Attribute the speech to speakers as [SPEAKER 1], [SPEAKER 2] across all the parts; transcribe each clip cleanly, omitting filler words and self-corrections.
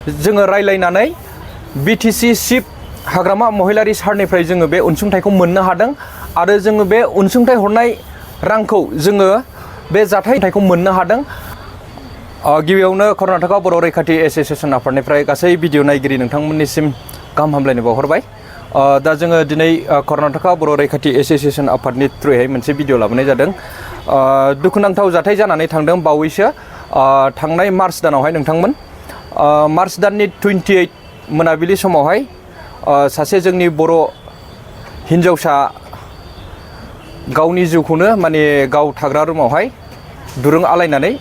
[SPEAKER 1] जोङो रायलायनानै BTC chief हाग्रामा महिलारी सारनिफ्राय जोङो बे अनसुंथाइखौ मोननो हादों आरो जोङो बे अनसुंथाइ हरनाय रांखौ जोङो बे जाथायखौ मोननो हादों। गिबियावनो कर्नाटका बर' रैखाथि एसोसिएशन आफादनिफ्राय गासै भिडिअ नायगिरि नोंथांमोननिसिम गाहाम हामलायनाय बावहरबाय। दा जोङो दिनै कर्नाटका बर' रैखाथि एसोसिएशन आफादनि थ्रुयै मोनसे भिडिअ लाबोनाय जादों। दुखुनांथाव जाथाय जानानै थांदों बावैसो थांनाय मार्च दानावहाय नोंथांमोन। मार्च दाननि 28 मोनाबिलि समावहाय सासे जोंनि बर' हिन्जावसा गावनि जिउखौनो माने गाव थाग्रा रुमावहाय दुरुं आलायनानै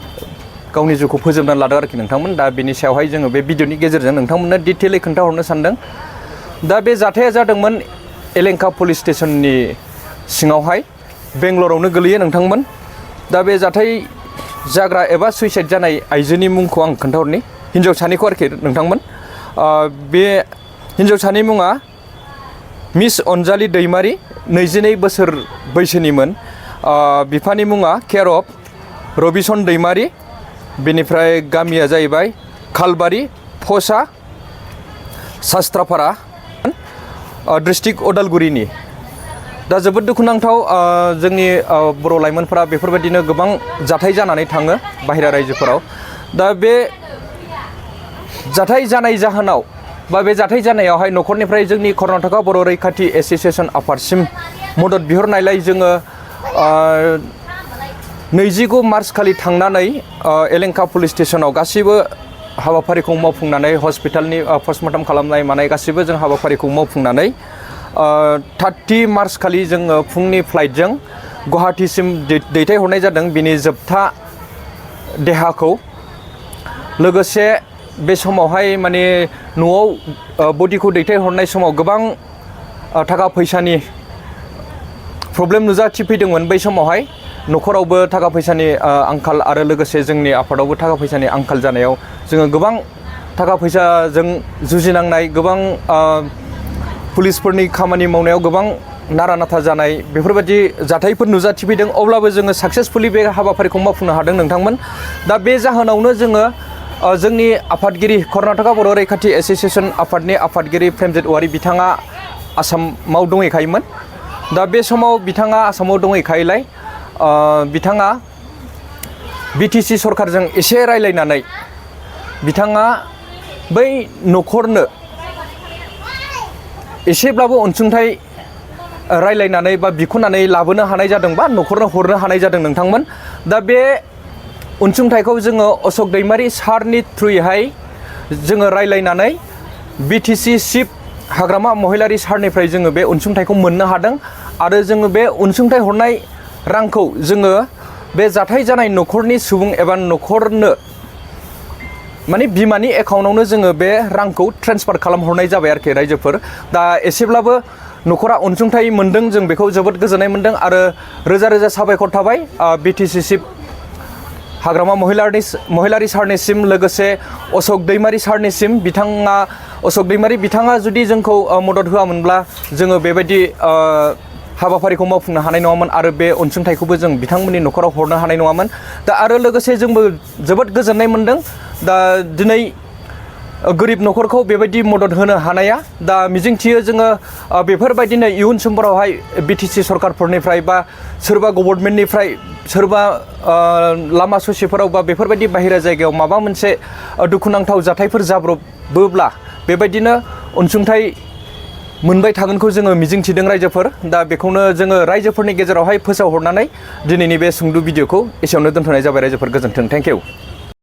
[SPEAKER 1] गावनि जिउखौ फोजोबनानै लादों आरोखि नोंथांमोन। दा बेनि सायावहाय जोङो बे भिडिअनि गेजेरजों नोंथांमोननो डिटेलै खोन्थाहरनो सानदों। दा बे जाथाया जादोंमोन एलेंका पुलिस स्टेशननि सिङावहाय, बेंगलरावनो गोलैयो नोंथांमोन। दा बे जाथाय जाग्रा एबा सुइसाइड जानाय आइजोनि मुंखौ आं खोन्थाहरनि, हिन्जावसानिखौ आरोखि नोंथांमोन। बे हिन्जावसानि मुङा मिस अनजालि दैमारि, 22 बोसोर बैसोनिमोन। बिफानि मुङा केयर अफ रबिसन दैमारि, बेनिफ्राय गामिया जाहैबाय खालबारि फसा शास्त्रापारा, डिस्ट्रिक्ट उदालगुरिनि। दा जोबोद दुखुनांथाव जोंनि बर' लाइमोनफोरा बेफोरबायदिनो गोबां जाथाय जानानै थाङो बाहेरा रायजोफोराव। दा बे जाथाय जानाय जाहोनाव बा बे जाथाय जानायावहाय न'खरनिफ्राय जोंनि कर्नाटका बर' रैखाथि एसोसिएशन आफादसिम मदद बिहरनायलाय जोङो 29 मार्च खालि थांनानै एलेंका पुलिस स्टेशनाव गासिबो हाबाफारिखौ मावफुंनानै हस्पिटालनि पस्टमर्टम खालामनाय मानाय गासिबो जों हाबाफारिखौ मावफुंनानै 30 मार्च खालि जोङो फुंनि फ्लाइटजों गुवाहाटीसिम दैथायहरनाय जादों बिनि जोबथा देहाखौ। लोगोसे बे समावहाय माने न'आव बडिखौ दैथायहरनाय समाव गोबां थाखा फैसानि प्रब्लेम नुजाथिफैदोंमोन। बै समावहाय न'खरावबो थाखा फैसानि आंखाल आरो लोगोसे जोंनि आफादावबो थाखा फैसानि आंखाल जानायाव जोङो गोबां थाखा फैसाजों जुजिनांनाय, गोबां पुलिसफोरनि खामानि मावनायाव गोबां नारा नाथा जानाय बेफोरबायदि जाथायफोर नुजाथिफैदों। अब्लाबो जोङो साक्सेसफुलि बे हाबाफारिखौ मावफुंनो हादों नोंथांमोन। दा बे जाहोनावनो जोङो जोंनि आफादगिरि कर्नाटका बर' रैखाथि एसोसिएशन आफादनि आफादगिरि प्रेमजित औवारि बिथाङा आसामाव दंहैखायोमोन। दा बे समाव बिथाङा आसामाव दंहैखायलाय बिथाङा बिटिसि सरकारजों एसे रायलायनानै बिथाङा बै न'खरनो एसेब्लाबो अनसुंथाइ रायलायनानै बा बिख'नानै लाबोनो हानाय जादों बा न'खरनो हरनो हानाय जादों नोंथांमोन। दा बे अनसुंथाइखौ जोङो अशक दैमारि सारनि थ्रुयैहाय जोङो रायलायनानै बिटिसि चिफ हाग्रामा महिलारी सारनिफ्राय जोङो बे अनसुंथाइखौ मोननो हादों आरो जोङो बे अनसुंथाइ हरनाय रांखौ जोङो बे जाथाय जानाय न'खरनि सुबुं एबा न'खरनो माने बिमानि एकाउन्टआवनो जोङो बे रांखौ ट्रेन्सफार खालामहरनाय जाबाय आरोखि रायजोफोर। दा एसेब्लाबो न'खरा अनसुंथाइ मोनदों, जों बेखौ जोबोद गोजोननाय मोनदों आरो रोजा रोजा साबायखर थाबाय बिटिसि चिफ हाग्रामा महिलारी सारनिसिम, लोगोसे अशक दैमारि सारनिसिम। बिथाङा अशक दैमारि बिथाङा जुदि जोंखौ मदद होआमोनब्ला जोङो बेबायदि हाबाफारिखौ मावफुंनो हानाय नङामोन आरो बे अनसुंथाइखौबो जों बिथांमोननि न'खराव हरनो हानाय नङामोन। दा आरो लोगोसे जोंबो जोबोद गोजोननाय मोनदों दा दिनै गोरिब न'खरखौ बेबायदि मदद होनो हानाया। दा मिजिंथियो जोङो बेफोरबायदिनो इयुन समफोरावहाय बिटिसि सरकारफोरनिफ्राय बा सोरबा गभर्नमेन्टनिफ्राय सोरबा लामा ससेफोराव बा बेफोरबायदि बाहेरा जायगायाव माबा मोनसे दुखुनांथाव जाथायफोर जाब्रबोब्ला बेबायदिनो अनसुंथाइ मोनबाय थागोनखौ जोङो मिजिंथिदों रायजोफोर। दा बेखौनो जोङो रायजोफोरनि गेजेरावहाय फोसावहरनानै दिनैनि बे सुंद' भिडिअखौ एसेयावनो दोनथ'नाय जाबाय रायजोफोर। गोजोन्थों, थेंक इउ।